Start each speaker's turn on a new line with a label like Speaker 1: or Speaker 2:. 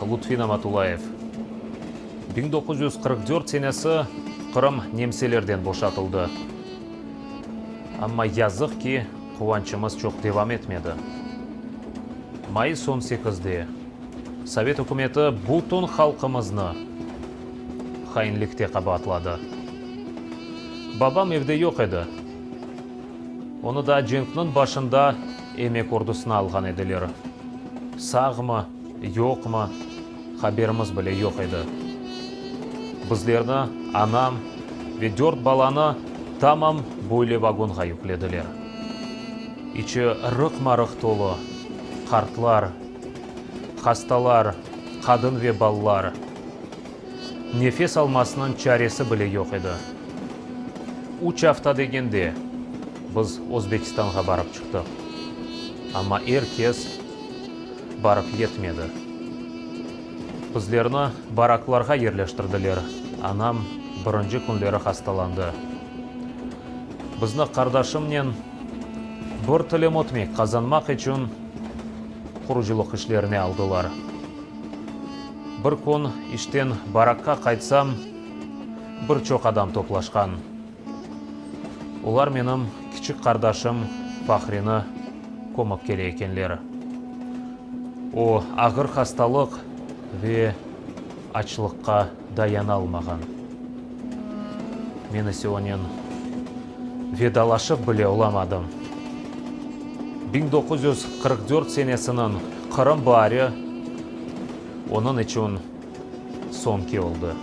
Speaker 1: Lutfi Namatullayev. 1944 senesi Qırım nemselerden boşatıldı. Amma yazıq ki, quvançımız çoq devam etmedi. Mayıs on sekizde Sovet ükümeti bütün halqımıznı hainlikte qabaatladı. Babam evde yoq edi. Onı da cenkniñ başında emek ordusına alğan ediler. Sağmı, yoqmı, haberimiz bile yoq edi. Bizlerni, anam ve dört balanı tamam böyle vagonğa yüklediler. İçi rıqma-rıq tolu, qartlar, hastalar, qadın ve balalar. Nefes almasınıñ çaresi bile yoq edi. Üç afta degende, biz Özbekistanğa barıp çıqtıq. Amma er kes barıp yetmedi. Bizlerni baraklarğa yerleştirdiler, anam birinci künleri hastalandı. Bizni qardaşımnen bir tilim ötmek qazanmaq içün qurucılıq işlerine aldılar. Bir kün işten barakqa qaytsam, bir çoq adam toplaşqan. Olar menim kiçik qardaşım Fahrini kömip kele ekenler. O, ağır hastalıq ve açlıqqa dayanalmağan. Men ise onen vedalaşıp bile olamadım. 1944 senesiniñ Qırım baari onıñ içün soñki oldı.